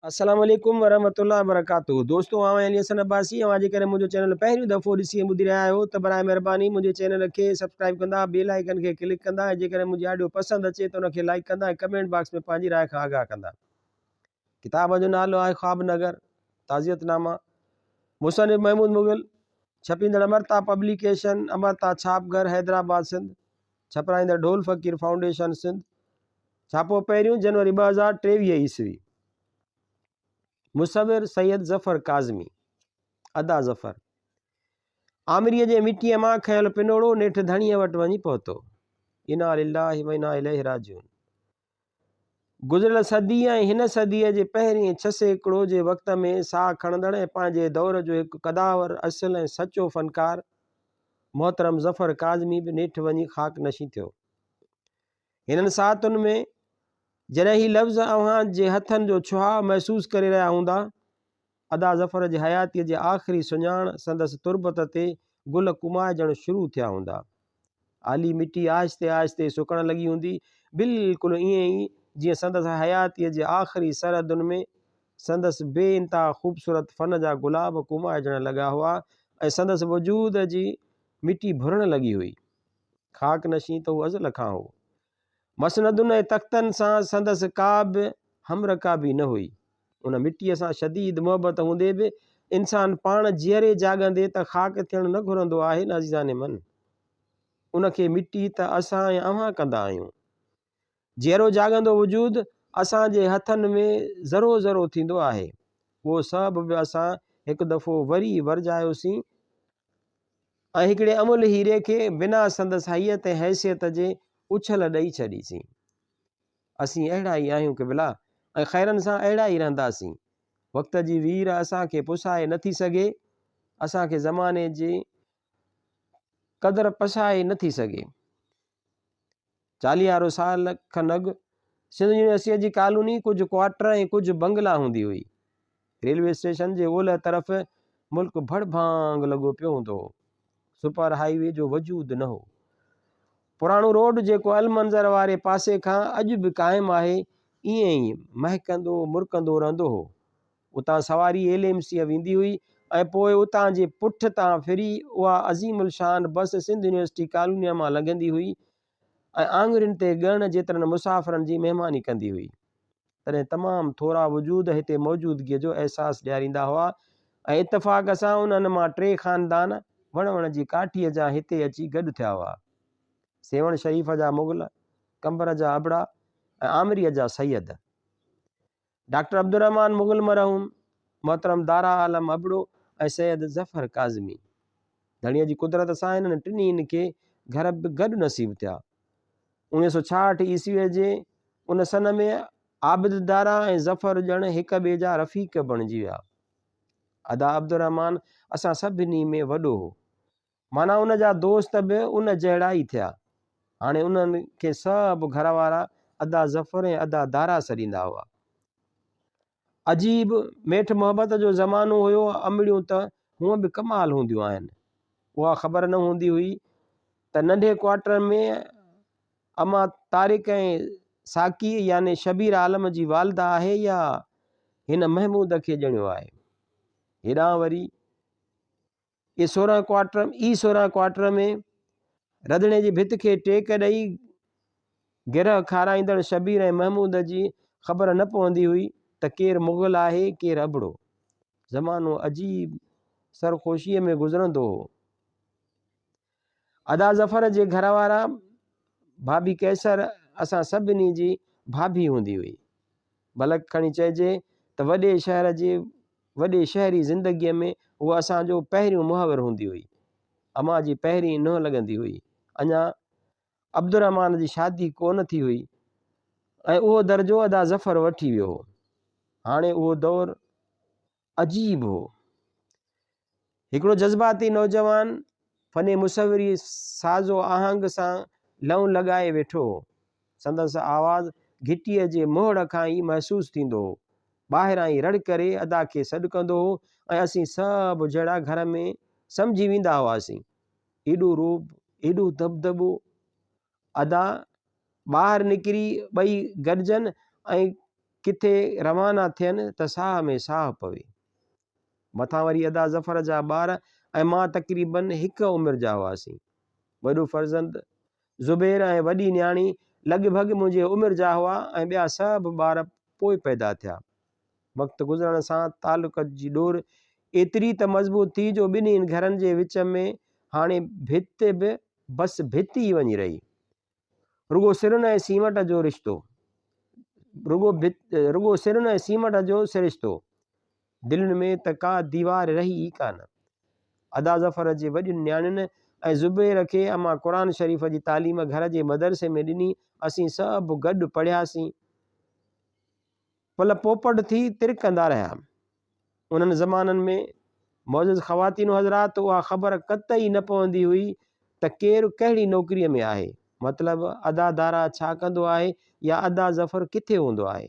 السلام عليڪم ورحمة الله وبرڪاته دوستو آئون علي حسن عباسي اوهان جيڪڏهن منهنجو چينل پهريون دفعو ڏسي ۽ ٻڌي رهيا آهيو ته برائي مهرباني منهنجي چينل کي سبسڪرائب ڪندا بيل آئيڪن کي ڪلڪ ڪندا ۽ جيڪڏهن منهنجي آڊيو پسند اچي ته ان کي لائيڪ ڪندا ۽ ڪمينٽ باڪس ۾ پنهنجي راء کان آگاهه ڪندا ڪتاب جو نالو آهي خواب نگر تعزيت نامه مصنف محمود مغل ڇپيندڙ امرتا پبليڪيشن امرتا ڇاپ گهر حيدرآباد سنڌ ڇپرائيندڙ ڍول فقير فائونڊيشن سنڌ ڇاپو پهريون جنوري 2023 عيسوي. مصور سيد ظفر ڪاظمي، ادا ظفر، آمريء جي مٽيء مان کنيل پنوڙو نيٺ ڌڻيء وٽ وڃي پهتو. انا لله و انا اليه راجعون. گذريل صديء ۽ هن صديء جي پهرين 6% جي وقت ۾ ساهه کڻندڙ ۽ پنهنجي دور جو هڪ قداور، اصل ۽ سچو فنڪار محترم ظفر ڪاظمي به نيٺ وڃي خاڪ نشين ٿيو. هنن ساعتن ۾ جڏهن هي لفظ اوهان جي هٿن جو ڇهاء محسوس ڪري رهيا هوندا، ادا ظفر جي حياتيء جي آخري سڃاڻ سندس تربت تي گل ڪومائجڻ شروع ٿيا هوندا. آلي مٽي آهستي آهستي سڪڻ لڳي هوندي، بلڪل ائين ئي جيئن سندس حياتيء جي آخري سرحدن ۾ سندس بي انتها خوبصورت فن جا گلاب ڪومائجڻ لڳا هئا ۽ سندس وجود جي مٽي ڀرڻ لڳي هئي. خاڪ نشين ته هو ازل کان هو. مسندن ۽ تختن سان سندس ڪا به همرڪابي نه هئي. ان مٽيء سان شديد محبت هوندي به انسان پاڻ جيئري جاڳندي ته خاڪ ٿيڻ نه گهرندو آهي نه عزيزان من! ان کي مٽي ته اسان ۽ اوهان ڪندا آهيون. جيئرو جاڳندو وجود اسان جي هٿن ۾ ذرو ذرو ٿيندو آهي. اهو سبب به اسان هڪ دفعو وري ورجايوسين ۽ هڪڙي املهه هيري کي بنا سندس هيئت ۽ حيثيت جي اڇل ڏئي ڇڏيسين. اسين اهڙا ئي آهيون قبلا ۽ خيرن سان اهڙا ئي رهنداسين. وقت جي وير اسان کي پسائي نه ٿي سگهي، اسان کي زماني جي قدر پسائي نه ٿي سگهي. چاليهارو سال کن اڳ سنڌ يونيورسٽيء جي ڪالوني ڪجهه ڪوارٽر ۽ ڪجهه بنگلا هوندي هئي. ريلوي اسٽيشن جي اولهه طرف ملڪ ڀڙڀانگ لڳو پيو هوندو هو. سپر هاء وي جو وجود نه هو. پراڻو روڊ جيڪو المنظر واري پاسي کان اڄ به قائم آهي، ائين ئي مهڪندو مرڪندو رهندو هو. اتان سواري ايل ايم سيء ويندي هئي ۽ پوء اتان جي پٺ تان ڦري اها عظيم الشان بس سنڌ يونيورسٽي ڪالونيء مان لنگهندي هئي ۽ آڱرين تي ڳڻڻ جيترن مسافرن جي مهماني ڪندي هئي. تڏهن تمام ٿورا وجود هتي موجودگيء جو احساس ڏياريندا هئا ۽ اتفاق سان انهن مان ٽي خاندان وڻ وڻ جي ڪاٺيء جا هتي اچي گڏ ٿيا هئا. سيوهڻ شريف جا مغل، قنبر جا ابڙا ۽ آمريء جا سيد. ڊاڪٽر عبدالرحمان مغل مرحوم، محترم دارا عالم ابڙو ۽ سيد ظفر ڪاظمي. ڌڻيء جي قدرت سان هنن ٽنهي کي گهر به گڏ نصيب ٿيا. 1966 عيسويء جي ان سن ۾ عابد دارا ۽ ظفر ڄڻ هڪ ٻئي جا رفيق بڻجي ويا. ادا عبدالرحمان اسان سڀني ۾ وڏو هو. معنيٰ ان جا دوست به ان جهڙا ئي ٿيا. هاڻي انهن کي سڀ گهر وارا ادا ظفر ۽ ادا دارا سڏيندا هئا. عجيب ميٺ محبت جو زمانو هيو، امڙيون ته هونء به ڪمال هونديون آهن. اها خبر نه هوندي هئي ته ننڍي ڪوارٽر ۾ امان طارق ۽ ساقيء يعني شبير عالم جي والده آهي يا هن محمود کي ڄڻيو آهي. هيڏانهن وري اي 16 ڪوارٽر، اي 16 ڪوارٽر ۾ رڌڻي جي ڀت کي ٽيڪ ڏئي گرهه کارائيندڙ شبير ۽ محمود جي خبر نه پوندي هئي ته ڪير مغل آهي ڪير ابڙو. زمانو عجيب سرخوشيء ۾ گذرندو هو. ادا ظفر جي گهر وارا ڀاڀي قيصر اسان سڀني جي ڀاڀي هوندي هئي. بلڪ کڻي چئجي ته وڏي شهر جي وڏي شهري زندگيء ۾ هوء اسان جو پهريون محور هوندي هئي. امان جي پهرين ننهن لڳندي هئي. اڃا عبدالرحمان جي شادي ڪو نه ٿي هئي ۽ اهو درجو ادا ظفر وٺي ويو هو. هاڻي اهو دور عجيب هو. هڪڙو جذباتي نوجوان فن مصوري ساز و آهنگ سان لئون لڳائي ويٺو هو. سندس آواز گهٽيء جي مهڙ کان ئي محسوس ٿيندو هو. ٻاهران ئي رڙ ڪري ادا کي سڏ ڪندو هو ۽ اسين سڀ جهڙا گهر ۾ سمجهي ويندا هئاسين. ايڏو رعب، ايڏو دٻدٻو. ادا ٻاهر نڪري ٻئي گڏجن ۽ ڪٿي روانا ٿين ته ساهه ۾ ساهه پوي. مٿان وري ادا ظفر جا ٻار ۽ مان تقريباً هڪ عمر جا هئاسين. وڏو فرزند زبير ۽ وڏي نياڻي لڳ ڀڳ منهنجي عمر جا هئا ۽ ٻيا سڀ ٻار پوء پيدا ٿيا. وقت گذرڻ سان تعلق جي ڏور ايتري ته مضبوط ٿي جو ٻنهين گهرن جي وچ ۾ هاڻي ڀت به بس ڀت ئي وڃي رهي. رڳو سرن ۽ سيمٽ جو رشتو. رڳو ڀت رڳو سرن ۽ سيمٽ جو سرشتو. دلين ۾ ته ڪا ديوار رهي ئي ڪانه. ادا ظفر جي وڏين نياڻين ۽ زبير کي امان قرآن شريف جي تعليم گهر جي مدرسي ۾ ڏني. اسين سڀ گڏ پڙهياسين. پل پوپٽ ٿي ترڪندا رهيا. انهن زمانن ۾ معزز خواتين و حضرات اها خبر قطعي نه پوندي هئي ته ڪير ڪهڙي نوڪريء ۾ آهي، مطلب ادا دارا ڇا ڪندو آهي يا ادا ظفر ڪٿي هوندو آهي.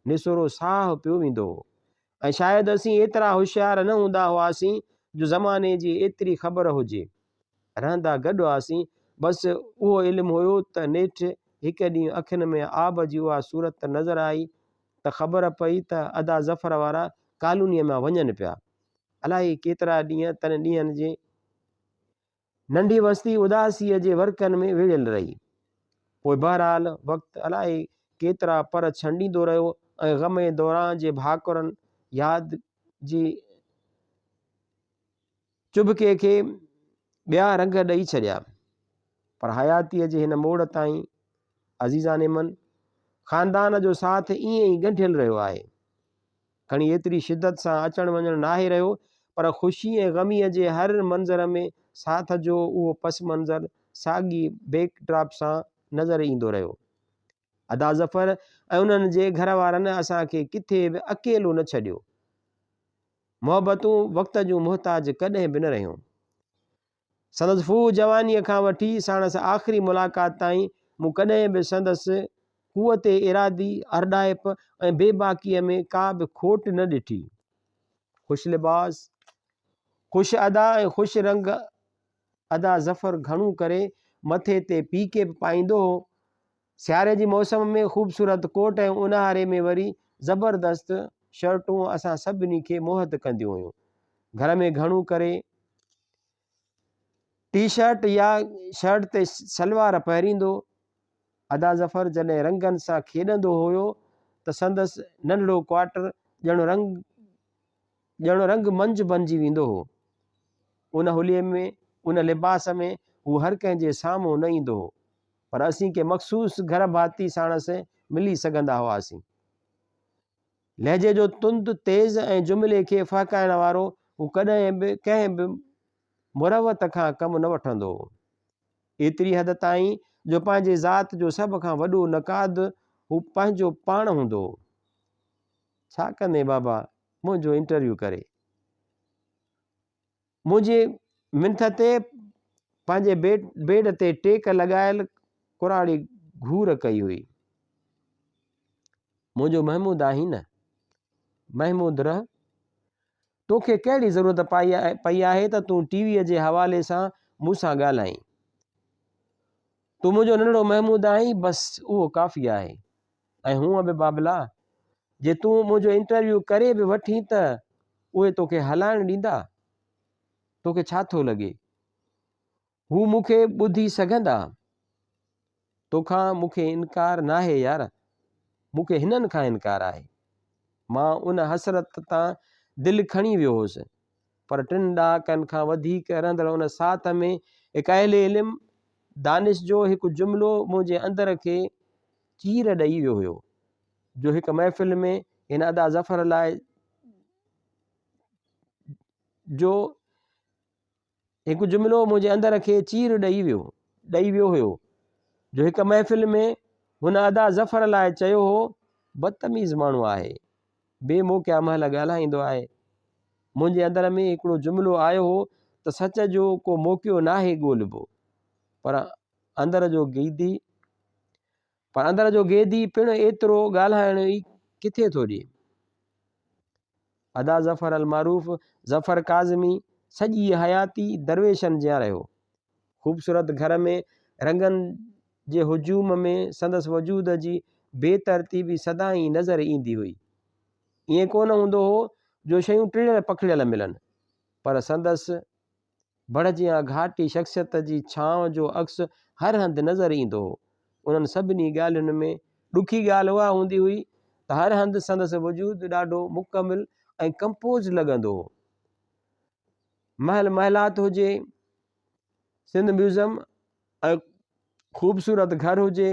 نسورو ساهه پيو ويندو هو ۽ شايد اسين ايترا هوشيار نه هوندا هئاسين جو زماني جي ايتري خبر هجي. رهندا گڏ هئاسين، بس اهو علم هيو ته نيٺ هڪ ڏينهن اکين ۾ آب جي اها صورت نظر آئي ته خبر پئي ته ادا ظفر وارا ڪالونيء مان وڃن پيا. الائي ڪيترا ڏينهن تن ڏينهن جي ننڍي وستي اداسيء جي ورقن ۾ ويڙهيل رهي. پوء بهرحال وقت الائي ڪيترا پر ڇنڊيندو رهيو ۽ غم دوران جي ڀاڪرن ياد جي چڀڪي کي ٻيا رنگ ڏئي ڇڏيا. پر حياتيء جي هن موڙ تائين عزيزان من، خاندان جو ساٿ ائين ئي ڳنڍيل رهيو آهي. کڻي ايتري شدت سان اچڻ وڃڻ ناهي رهيو، پر خوشي ۽ غميء جي هر منظر ۾ ساٿ جو اهو پس منظر ساڳي بيڪ ڊراپ سان نظر ايندو رهيو. ادا ظفر ۽ انهن جي گهر وارن اسان کي ڪٿي به اڪيلو نه ڇڏيو. محبتون وقت جون محتاج ڪڏهن به نه رهيون. سندس ڦوهه جوانيء کان وٺي ساڻس آخري ملاقات تائين مون ڪڏهن به سندس قوت ارادي، ارڏائپ ۽ بي باڪيء ۾ ڪا به کوٽ نه ڏٺي. خوش لباس، خوش ادا ۽ خوش رنگ ادا ظفر گهڻو ڪري مٿي تي پي ڪيپ پائيندو هو. سياري جي موسم ۾ خوبصورت ڪوٽ ۽ اونهاري ۾ وري زبردست شرٽون اسان سڀني کي موهت ڪنديون هيون. گهر ۾ گهڻو ڪري ٽي شرٽ يا شرٽ تي سلوار پهريندو. ادا ظفر جڏهن رنگن سان کيڏندو هيو ته سندس ننڍڙو ڪوارٽر ڄڻ رنگ ڄڻ رنگ منج بنجي ويندو هو. ان حليي ۾ ان لباس ۾ هو هر ڪنهن جي سامهون نه ايندو هو پر اسين ڪي مخصوص گهر ڀاتي ساڻس ملي سگهندا هئاسين. لهجي جو تند، تيز ۽ جملي کي ڦهڪائڻ وارو هو ڪڏهن به ڪنهن به مروت کان ڪم نه وٺندو هو. ايتري حد تائين جو پنهنجي ذات جو سڀ کان وڏو نقاد هو پنهنجو پاڻ هوندو هو. ڇا ڪندين بابا منهنجو انٽرويو ڪري. منهنجي منٿ تي پنهنجي بيڊ تي ٽيڪ لڳايل ڪراڙي گهور ڪئي هئي. منهنجو محمود آهين نه؟ محمود رح، توکي ڪهڙي ضرورت پئي آهي ته تون ٽي ويء جي حوالي سان مون سان ڳالهائين؟ تون منهنجو ننڍڙو محمود آهين، بس اهو ڪافي آهي. ۽ هونء به بابلا، جي تون منهنجو انٽرويو ڪري به وٺين ته اهي توکي هلائڻ ڏيندا؟ توکي ڇا ٿو لڳي؟ هو مون کي ٻڌي سگهندا؟ توکان مون کي انڪار ناهي يار، مون کي هنن کان انڪار آهي. مان ان حسرت تان دل کڻي ويو هوس، پر ٽن ڏهاڪن کان وڌيڪ رهندڙ ان ساٿ ۾ هڪ اهل علم دانش جو هڪ جملو منهنجي اندر کي چير ڏئي ويو هيو، جو هڪ محفل ۾ هن ادا ظفر لاء جو هڪ جملو منهنجي اندر کي چير ڏئي ويو ڏئي ويو هيو جو هڪ محفل ۾ هن ادا ظفر لاء چيو هو بدتميز ماڻهو آهي بي موقعا مهل ڳالهائيندو آهي منهنجي اندر ۾ هڪڙو جملو آيو هو ته سچ جو ڪو موقعو ناهي ڳولبو پر اندر جو گيدي پر اندر جو گيدي پڻ ايترو ڳالهائڻ ئي ڪٿي ٿو ڏئي. ادا ظفر المعروف ظفر ڪاظمي سڄي حياتي درويشن جيان رهيو. خوبصورت گهر ۾ رنگن جي هجوم ۾ سندس وجود جي بي ترتيبي سدائين نظر ايندي هئي. ائين ڪونه هوندو هو جو شيون ٽڙيل پکڙيل ملن، پر سندس بڙ جيان گهاٽي شخصيت جي ڇانو جو عڪس هر هنڌ نظر ايندو هو. انهن سڀني ڳالهين ۾ ڏکي ڳالهه اها هوندي هئي ته هر هنڌ سندس وجود ڏاڍو مڪمل ۽ ڪمپوزڊ لڳندو هو. محل محلات هجي، سنڌ ميوزم ۽ خوبصورت گهر هجي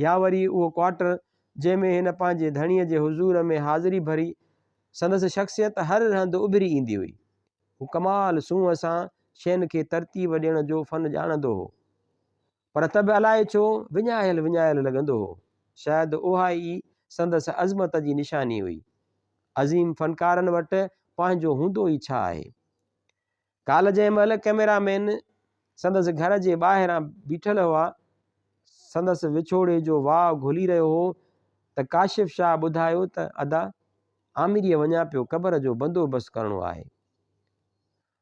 يا وري اهو ڪوارٽر جنهن ۾ هن پنهنجي ڌڻيء جي حضور ۾ حاضري ڀري، سندس شخصيت هر هنڌ اڀري ايندي هئي. هو ڪمال سونهن سان شين کي ترتيب ڏيڻ جو فن ڄاڻندو هو. پر ته به الائي ڇو وڃايل وڃايل لڳندو هو. شايد اها ئي سندس عظمت جي نشاني هئي. عظيم فنڪارن وٽ پنهنجو هوندو ئي ڇا آهي؟ ڪالهه جنهن مهل ڪئميرا مين سندس گهر جي ٻاهران بيٺل هئا، سندس وڇوڙي جو واء گهلي رهيو هو ته ڪاشف شاهه ٻڌايو ته ادا آمريء وڃان پيو قبر جو بندوبست ڪرڻو آهي.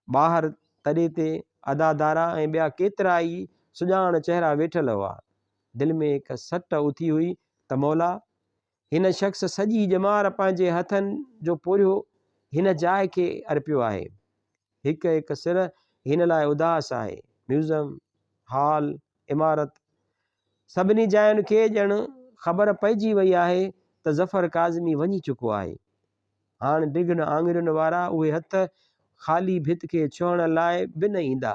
ٻاهر تڏي تي ادا دارا ۽ ٻيا ڪيترا ئي سڄاڻ چهرا ويٺل هئا. دل ۾ هڪ سٽ اٿي هئي ته مولا! هن شخص سڄي ڄمار پنهنجي هٿن جو پورهيو هن جاء کي ارپيو آهي. هڪ هڪ سر هن لاء اداس آهي. ميوزم، هال، عمارت، سڀني جاين کي ڄڻ خبر پئجي وئي آهي ته ظفر ڪاظمي وڃي چڪو آهي. هاڻ ڊگهن آڱرين وارا اهي هٿ خالي ڀت کي ڇهڻ لاء به نه ايندا.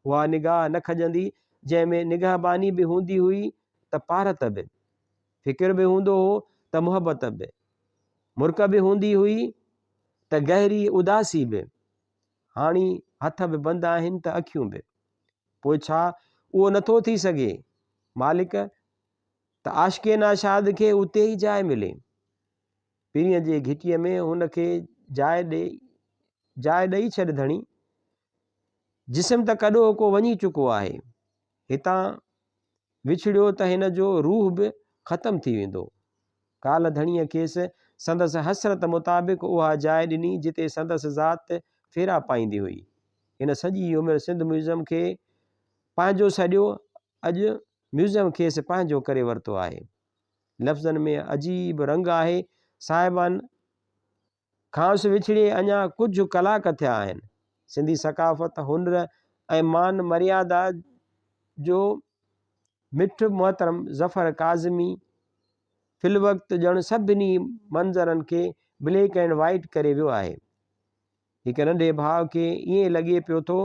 اها نگاهه نه کڄندي جنهن ۾ نگهباني به هوندي هئي ته پارت به. فڪر به هوندو هو ته محبت به. مرڪ به هوندي هئي ته گهري اداسي به. هاڻي هٿ به بند آهن ته اکيون به. پوء ڇا اهو نٿو ٿي سگهي مالڪ ته عاشق ناشاد کي اتي ئي جاء ملي. پرينء جي گهٽيء ۾ هن کي جاء ڏي جاء ڏئي ڇڏ ڌڻي. جسم ته ڪڏهوڪو وڃي چڪو آهي. هتان وڇڙيو ته هن جو روح به ختم ٿي ويندو. ڪالهه ڌڻيء کيس سندس حسرت مطابق اها جاء ڏني جتي سندس ذات ڦيرا پائيندي هئي. هن سڄي عمر سنڌ ميوزم کي پنهنجو سڏيو، اڄ ميوزم کيس پنهنجو ڪري ورتو آهي. لفظن ۾ عجيب رنگ آهي. صاحبان! کانئس وڇڙي اڃا ڪجهه ڪلاڪ ٿيا آهن. سنڌي ثقافت، هنر ۽ مان مريادا جو مٺ محترم ظفر ڪاظمي في الوقت ڄڻ سڀني منظرن کي بليڪ اينڊ وائيٽ ڪري ويو آهي. هڪ ننڍي ڀاء کي ائين لڳي پيو ٿو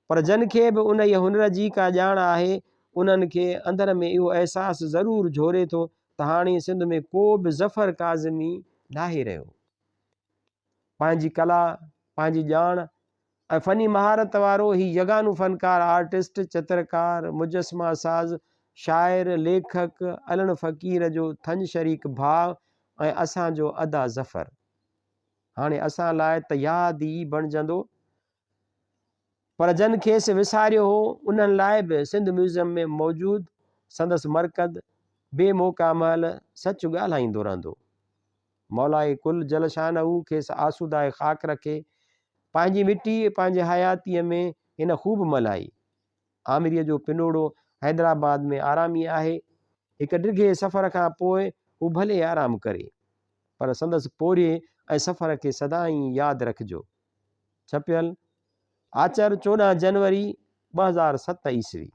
پر جن کي به انهيء هنر جي ڪا ڄاڻ آهي، انهن کي اندر ۾ اهو احساس ضرور جهوري ٿو ته هاڻي سنڌ ۾ ڪو به ظفر ڪاظمي ناهي رهيو. پنهنجي ڪلا، پنهنجي ڄاڻ ۽ فني مهارت وارو هي يگانو فنڪار، آرٽسٽ، چترڪار، مجسمه ساز، شاعر، ليکڪ، علڻ فقير جو ٿڃ شريڪ ڀاء ۽ اسان جو ادا ظفر هاڻي اسان لاء ته ياد ئي بڻجندو پر جن کيس وساريو هو، انهن لاء به سنڌ ميوزيم ۾ موجود سندس مرقد بي موقع مهل سچ ڳالهائيندو رهندو. مولائي ڪل جل شانه کيس آسودائي خاڪ رکي. پنهنجي مٽي پنهنجي حياتيء ۾ هن خوب ملهائي. آمريء جو پنوڙو حيدرآباد ۾ آرامي آهي. هڪ ڊگهي سفر کان پوء هو ڀلي آرام ڪري، پر سندس پورهيي ۽ سفر کي سدائين ياد رکجو. ڇپيل، آچر 14 جنوري 2007 عيسوي.